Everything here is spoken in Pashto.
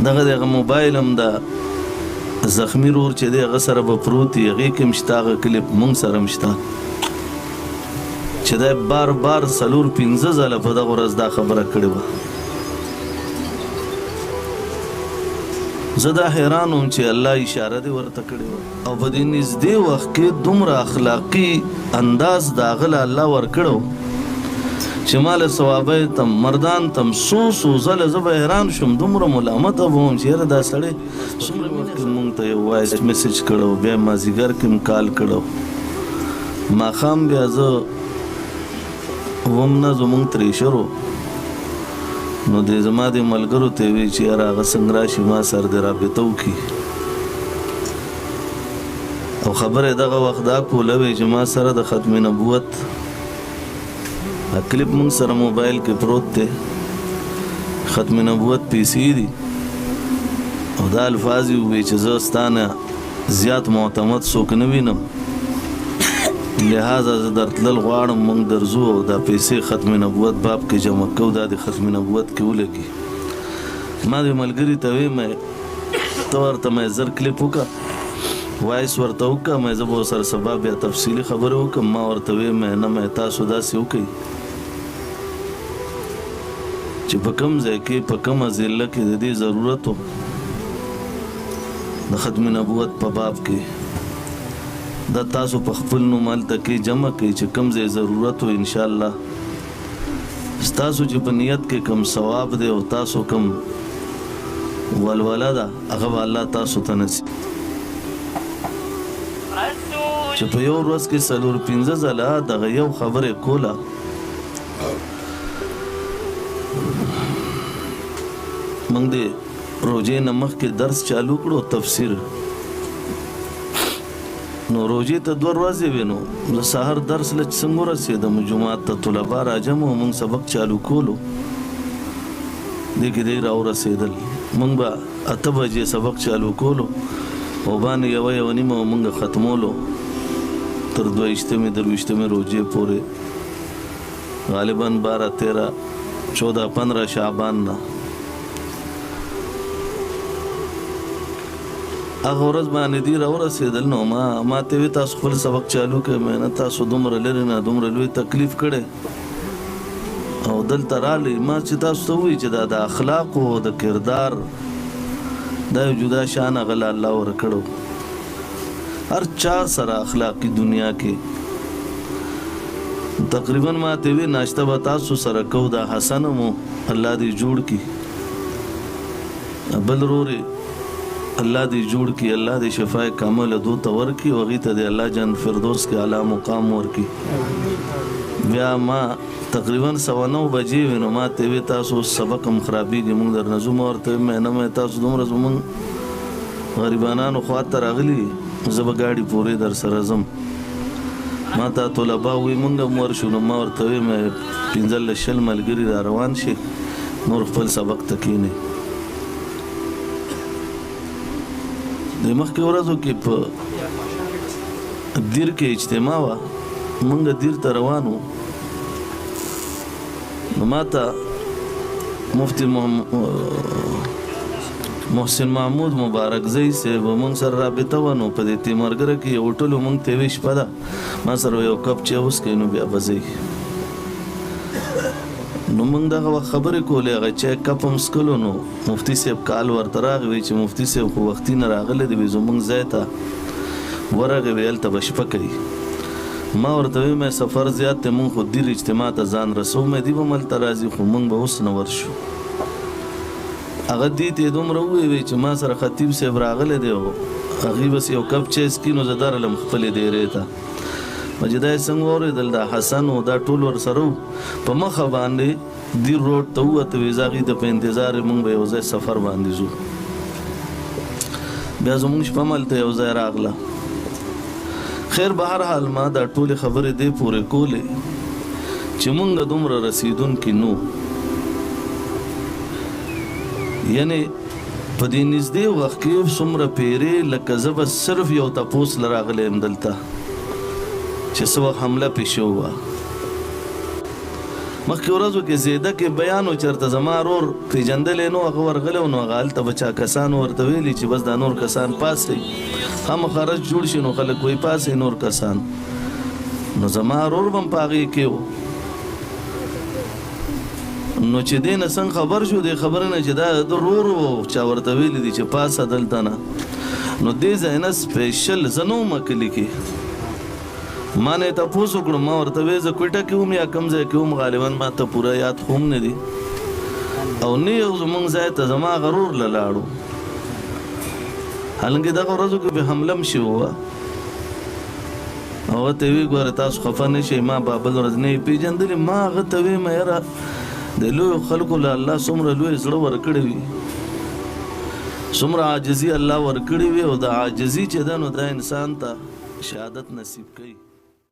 دغه دغه موبایل هم دا زخمی رور چې دی هغه سره به پروت وي، هغې کې هم شته هغه کلپ، مونږ سره هم شته چې دی بار بار څلور پنځه ځله په دغه ورځ دا خبره کړې وه. زه دا حیران وم چې الله اشاره دې ورته کړې وه او په دې نږدې وخت کې دومره اخلاقي انداز د هغه له الله ورکړی چې ما له صوابۍ تم مردان تم څو څو ځله زه به حیران شوم، دومره ملامته به وم چې یاره دا سړی څومره وخت کې مونږ ته یو وایس میسج کړو، بیا مازیګر کې هم کال کړو، ماښام بیا زه وم نه زمونږ تریشرو نو د زما د ملګرو ته وی چې یاره هغه څنګه راشي ما سره د رابطه وکړي، او خبره دغه وخت دا کوله وی چې ما سره د ختم نبوت کلپ مونږ سره موبایل کې پروت دی، ختم نبوت پیسې دي، او دا الفاظ یې ووی چې زه ستا نه زیات معتمد څوک نه وینم، لهذا زه درتلل غواړم، مونږ درځو او دا پیسې ختم نبوت باب کې جمع کوو، دا د ختم نبوت کې ولګي. ما د ملګري ته وی مې ته ورته مې زر کلیپ وکړه، وایس ورته وکړه، مې زه به ورسره سبا بیا تفصیلي خبرې وکړم. ما ورته وی مې نه مې تاسو داسې وکړئ چې په کوم ځای کې په کومه ضلع کې د دې ضرورت و د ختم نبوت په باب کې، دا تاسو په خپل نوم هلته کې جمع کړئ چې کوم ځای ضرورت و، انشاءالله ستاسو چې په نیت کې کوم ثواب دی او تاسو کوم ولوله ده هغه به الله تاسو ته نصیب. چې په یو ورځ کې څلور پنځه ځله دغه یو خبره کوله، موږ د روژې نه مخکې درس چالو کړو تفسیر، نو روژې ته دوه ورځې وې، نو زه سهار درس له چې څنګه ورسېدم جومات ته طلبا راجمع وو، موږ سبق چالو کولو، دې کې دی راورسېدل، موږ به 8 بجې سبق چالو کولو او باندې یوه یوه نیمه به موږ ختمولو تر 22مې 23مې روژې پورې، غالبا 12 13 14 15 شعبان نه هغه ورځ باندې دی راورسېدل. نو ما ته وی تاسو خپل سبق چالو کړئ، مې نه تاسو دومره لرې نه دومره لوی تکلیف کړی او دلته رالی. ما چې تاسو ته ووایي چې دا د اخلاقو او د کردار دا یو جدا شان هغه له الله ورکړو، هر چا سره اخلاقي دنیا کې تقریبا ما ته وی ناشته به تاسو سره کو، دا حسن مو الله دې جوړ کړي، بل رورې الله دې جوړ کړي، الله دې شفای کامله دو ته ورکړي او هغوی ته دې الله جنت فردوس کې اعلی مقام ورکړي. بیا ما تقریبا 9:15 بجې وې، نو ما ته وی تاسو اوس سبق هم خرابېږي، موږ درنه ځو. ما ورته وی مې نه مې تاسو دومره زموږ غریبانانو خوا ته راغلي، زه به ګاډي پورې در سره ځم. ما ته طلبا وی موږ هم ورشو، نو ما ورته وی مې 15 20 ملګري را روان شي، نور خپل سبق ته کښېنئ. د مخکې ورځو کې په دیر کې اجتماع وه، مونږ دیر ته روان وو، نو ما ته مفتي محسن محمود مبارکزی صاحب مونږ سره رابطه وه، نو په دې تیمرګره کې یو هوټل و، مونږ ته وی شپه ده، ما سره یو کپ چای وڅښئ نو بیا به ځئ. نو مونږ دغه وخت خبرې کولې، هغه چای کپ هم څکلو، نو مفتي صاحب کال ورته راغی، وی چې مفتي صاحب خو وختي نه راغلی دی، وی زمونږ ځای ته ورغی، وی هلته به شپه کوي. ما ورته وی مې سفر زیات دی، مونږ خو دیر اجتماع ته ځان رسوو، مې دی به هم هلته راځي، خو مونږ به اوس نه ورشو. هغه دې ته یې دومره ووی وی چې ما سره خطیب صاحب راغلی دی او هغوی بس یو کپ چای څکي، نو زه درلم خپلې دیرې ته. چې دا یې څنګه واورېدل، دا حسن و دا ټول ورسره وو، په مخه باندې دیر روډ ته ووته، وی زه هغوی ته په انتظار یم، مونږ به یو ځای سفر باندې ځو. بیا زمونږ شپه هم هلته یو ځای راغله. خیر به هر حال ما دا ټولې خبرې دې پورې کولې چې مونږ دومره رسیدونکي نو، یعنی په دې نږدې وخت کې څومره پیرې، لکه زه به صرف یو تپوس له راغلی یم دلته چې څه وخت حمله پې شوې وه. مخکې ورځو کې زیده کې بیان و، چېرته زما ورور پېژندلی نه و، هغه ورغلی و، نو هغه هلته به چا کسانو ورته ویلي چې بس دا نور کسان پاڅئ، خامخا رش جوړ شي، نو خلک وایي پاڅئ نور کسان. نو زما ورور به هم په هغې کې و. نو چې دې نه څنګه خبر شو، دې خبرې نه چې دا د ده ورور و، چا ورته ویلي دي چې پاڅه دلته نه، نو دې ځای نه سپیشل زه نه وم کلي کې، ما نه یې تپوس وکړو، ما ورته وې زه کوټه کې وم یا کوم ځای کې وم، غالبا ما ته پوره یاد خو هم نه دي، او نیغ زمونږ ځای ته زما غرور له لاړو، حالانکه دغه ورځو کې به حمله هم شوې وه. هغه ته وی ګوره تاسو خفه نه شئ، ما به بل ورځ نه یې پېژندلي. ما هغه ته وی مه یاره د لویو خلکو له الله څومره لوی زړه ورکړی وي، څومره عاجزي الله ورکړي وي، او د عاجزي چې ده نو دا انسان ته شهادت نصیب کوي.